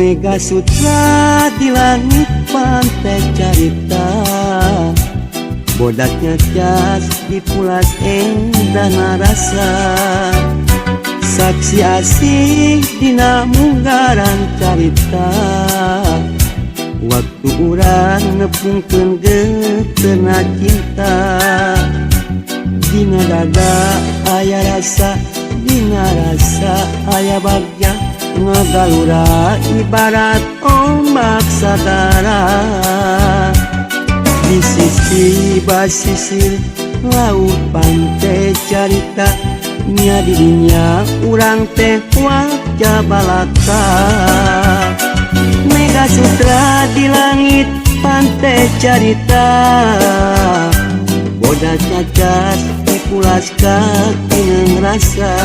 Mega Sutra di langit pantai carita, bodaknya cas dipulas endah narasa. Saksi asih dina munggaran carita, waktu urang nepungkeun geutena cinta. Dina dada aya rasa, dina rasa aya bagja, ngagalura ibarat ombak sagara. Di sisi basisir laut pantai carita, nya didinya urang teh wajah balaka. Mega Sutra di langit pantai carita, bodak cacat dipulas kaki rasa.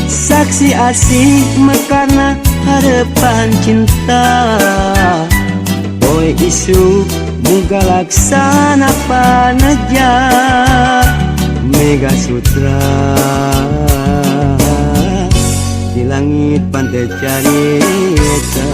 Saksi asih mekarna harapan cinta, poe isuk muga laksana paneja. Mega Sutra di langit pantai carita.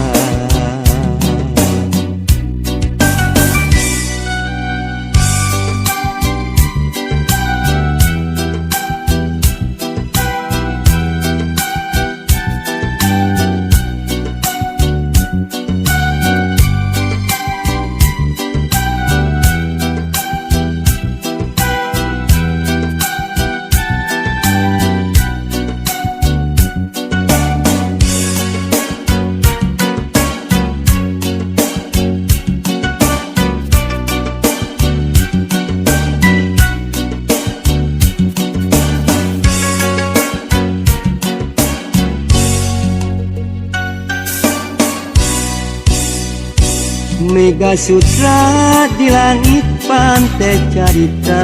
Mega Sutra di langit pantai carita,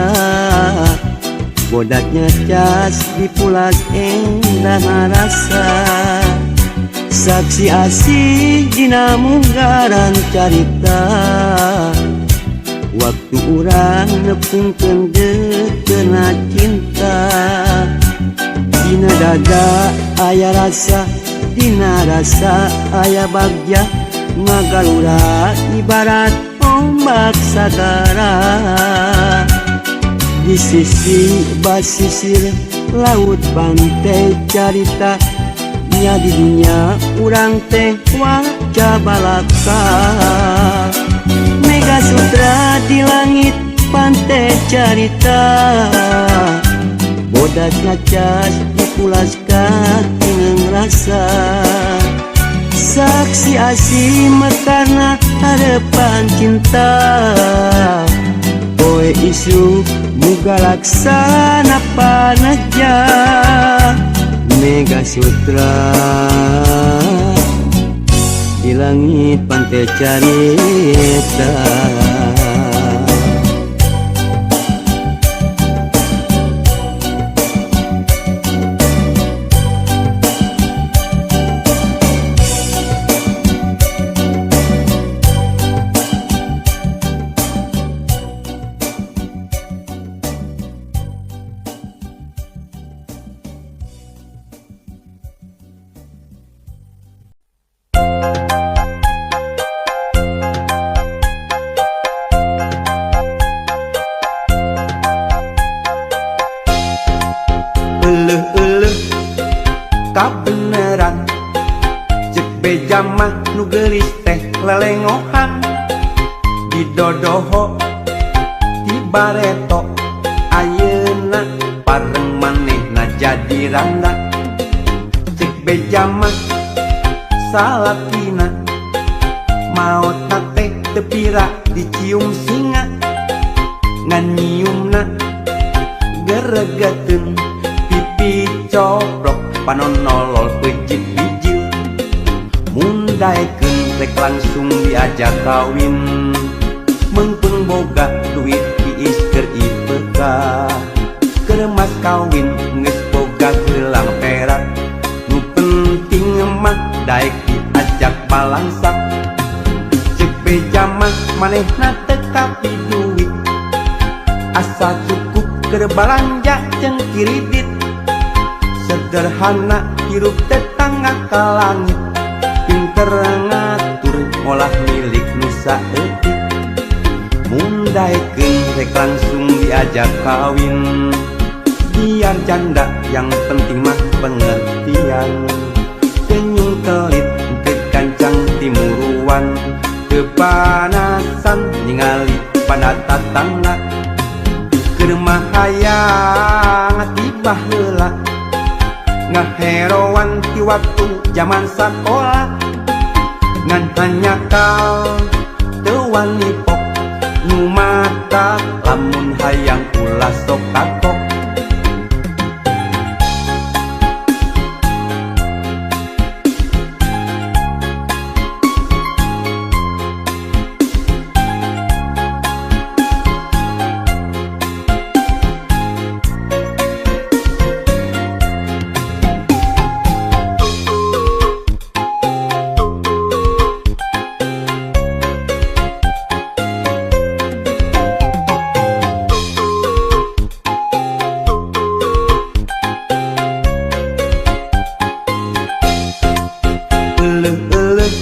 bodaknya cas dipulas endah rasa. Saksi asih dina munggaran carita, waktu urang nepungkeun geutena cinta. Dina dada aya rasa, dina rasa aya bagja, ngagalura ibarat ombak sagara. Di sisi basisir laut pantai carita, nya didinya urang teh wajah balaka. Mega Sutra di langit pantai carita, bodak ngacas dipulas kaki rasa. Saksi asih mekarna harapan cinta, poe isuk muga laksana paneja. Mega Sutra di langit pantai carita. Kabeneran cek beja mah nu geulis teh lelengohan, didodoho ti bareto ayeuna pareng manehna jadi randa. Cek beja mah salakina maotna teh teu pira dicium singa, ngan nyiumna geregeteun pipi coplok panon nolol pejit bijil. Mun daekeun rek langsung diajak kawin, meungpeung boga duit diis keur IPK. Keur mas kawin geus boga gelang perak, nu penting mah daek diajak balangsak. Ceuk beja mah manehna teu kapi duit, asa cukup keur balanja jeung kiridit. Sederhana hirup tetangga ka langit, Pinter ngatur ngolah milik nu saeutik. Mun daekeun rek langsung diajak kawin. Biar janda yang penting mah pengertian. Senyum kelit teu kancang timuruan. Teu panasan ningali pada tatangga. Keur mah hayang tiba heula. Ngaheroan ti waktu zaman sakola. Ngan hanyakal teu wani pok. Nu mata lamun hayang ulah sok kapok. Euleuh-euleuh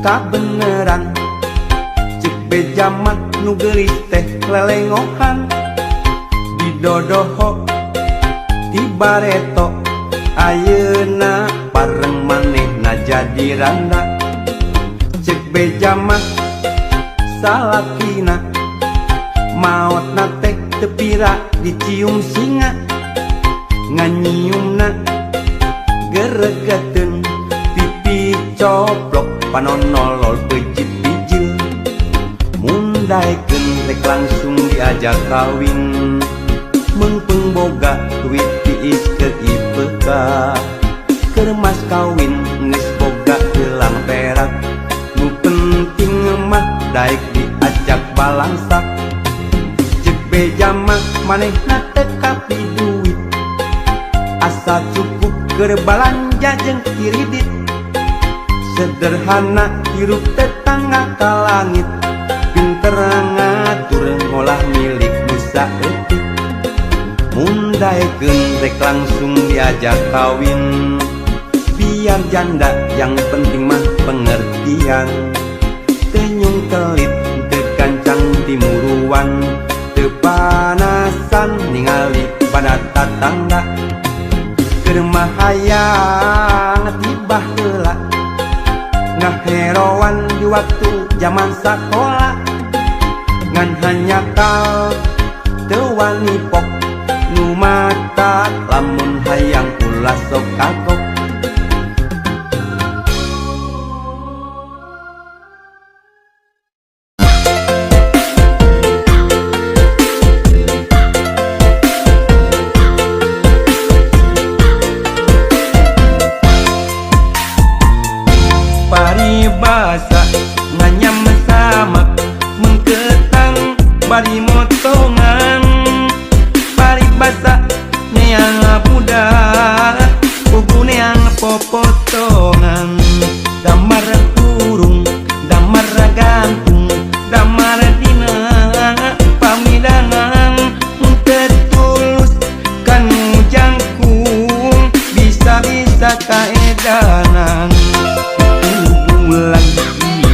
kabeneran cek beja mah nu geulis teh lelengohan. Didodoho ti bareto ayeuna pareng manehna jadi randa. Cek beja mah salakina maotna teh teu pira dicium singa. Nganyiumna geregeteun pipi coplok panon nolol peucit bijil. Mun daekeun rek langsung diajak kawin. Meungpeung boga duit tiis keur IPK. Keur mas kawin geus boga gelang perak. Nu penting mah daek diajak balangsak. Cek beja mah manehna teu kapi duit. Asal cukup keur balanja jeung kiridit. Sederhana hirup tetangga ka langit. Pinter ngatur ngolah milik nu saeutik. Mun daekeun rek langsung diajak kawin. Biar janda yang penting mah pengertian. Tenyum kelit teu gancang timuruan. Teu panasan ningali pada tatangga. Keur mah hayang tiba heula. Ngaheroan di waktu zaman sakola. Ngan hanyakal teu wani pok. Nu mata lamun hayang ulah sok kagok. Paribasa nganyam samak mengketang bari motongan. Paribasa neang budak pugu neang popotongan. Damar kurung damar gantung damar dina pamidangan. Tetulus kanu jangkung bisa-bisa kaedanan. Bulan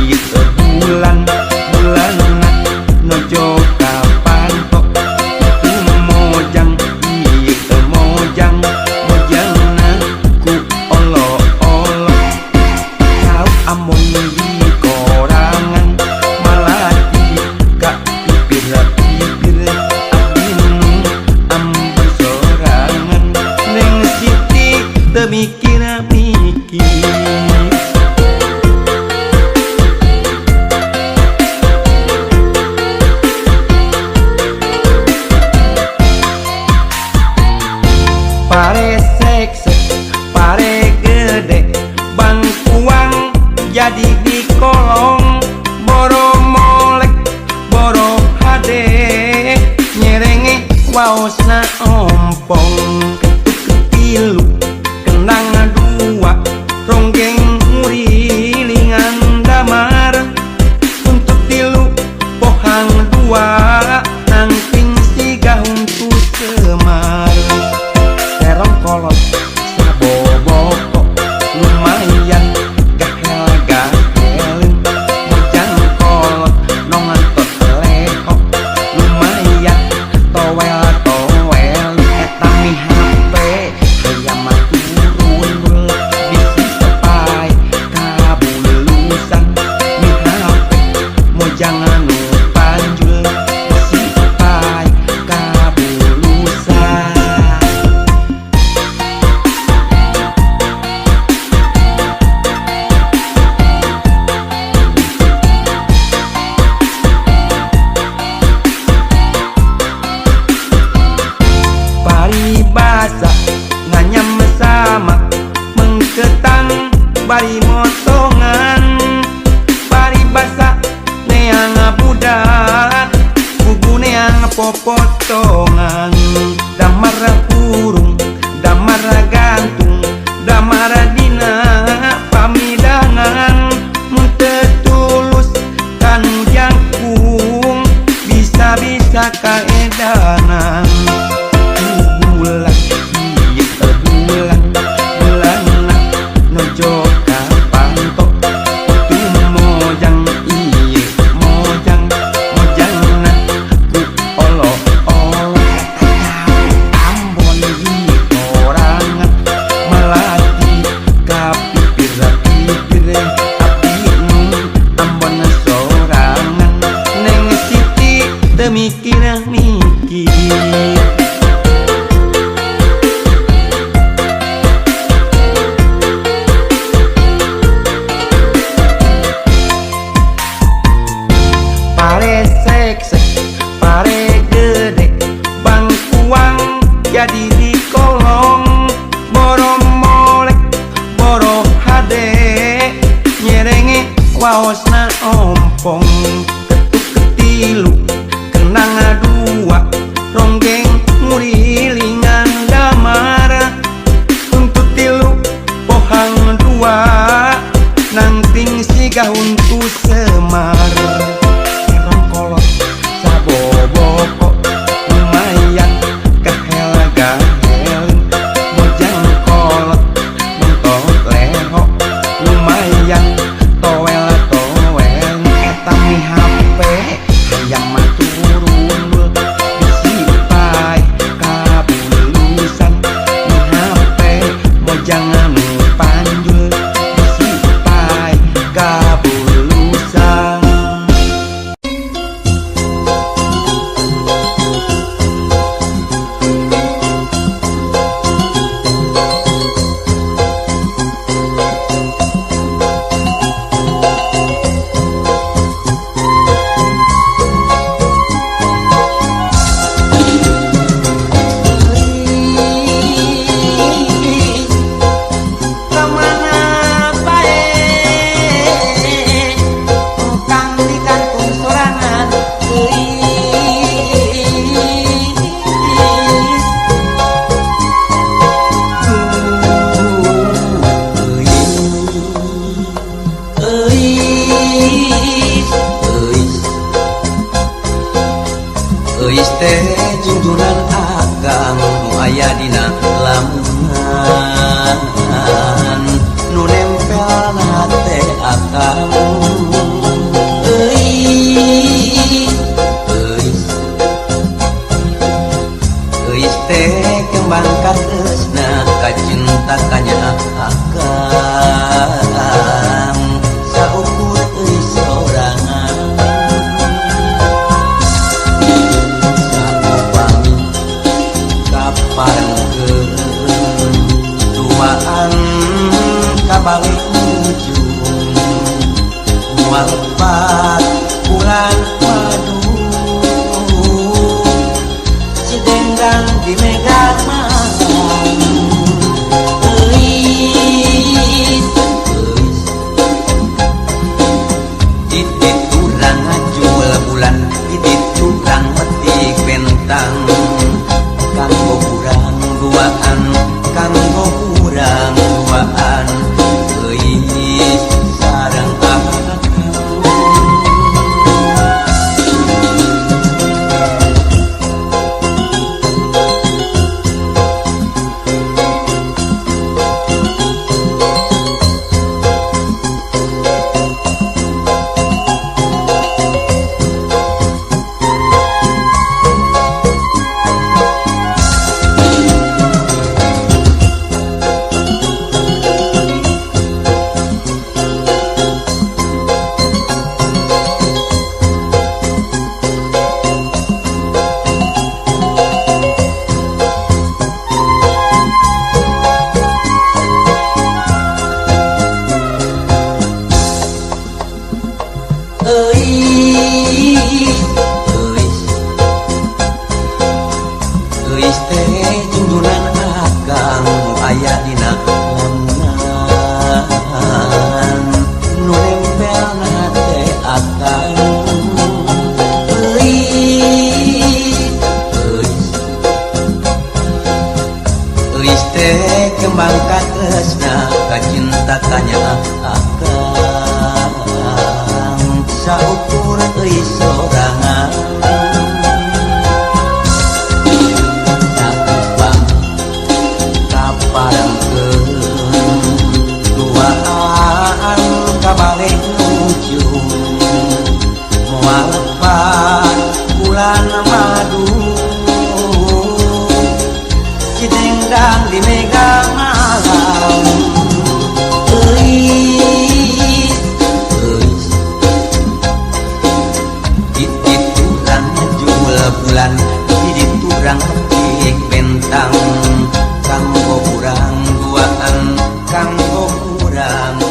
ieu bulan bulanna nojo kapantok. Itu mojang ieu mojang mojangna ku olo-olo. Kau amon di korangan malati ka pipir-pipir abdi nu amben sorangan. Neng Siti teu mikir-mikir. Pare seksek, pare gede, bangkuang jadi di kolong. Boro molek, boro hade, nyerenge waosna ompong. Ketuk tilu, kendang dua, ronggeng ngurilingan damar. Untuk tilu, pohang dua, nangking siga huntu semar. Terong kolot saboboko lumayan gah bari motongan bari basa neang budak bubu neang popotongan damar kurung damar gantung damar dina pamidangan mun teu tulus kanu jangkung bisa-bisa kaedanan. Bulan ieu bulan bulanna nojo ka panto tu mojang ieu mojang mojangna ku olo olo Ambon ieu torangan melati ka pipir pipir abdi nu Ambon sorangan Neng Siti teu mikir mikir. Pare seksek, pare gede, bangkuang jadi di kolong, boro molek, boro hade, nyerenge waosna ompong, ketuk ketilu, kenang dua, ronggeng ngurilingan damar, untuk tilu, pohang dua, nangting siga huntu semar. Kolot saboboko lumayan kahel gahelin mojang kolot bontot leho lumayan toel toel eta mi HP hayang mah turun bisi paeh kabulusan mi HP mojang anu panjul bisi paeh kabulusan. Kamana bae kang di kantong sorangan euis Euis, euis, euis teh junjunan akang nu aya dina lamunan nu nempelna teh akang. Euis, euis, euis teh kembang katresna kacinta kanya akang saukur euis sorangan saupami kaparengkeun duaan kabalik ujung moal lepat bulan madu si dendang di mega malam. Euis, euis, titik urang ngajul bulan titik urang petik bentang kanggo urang duaan kanggo urang duaan euis sareng akang. Euis, euis, euis teh junjunan akang nu aya dina lamunan. Kembang katresna kacinta kanya akang saukur euy sorangan sakupang kaparengkeun duaan kabaleh ujung moal lepat bulan madu cidengdang di mega malam euy euy di turang jumul bulan di turang pik bentang kanggo urang duaan kanggo urang.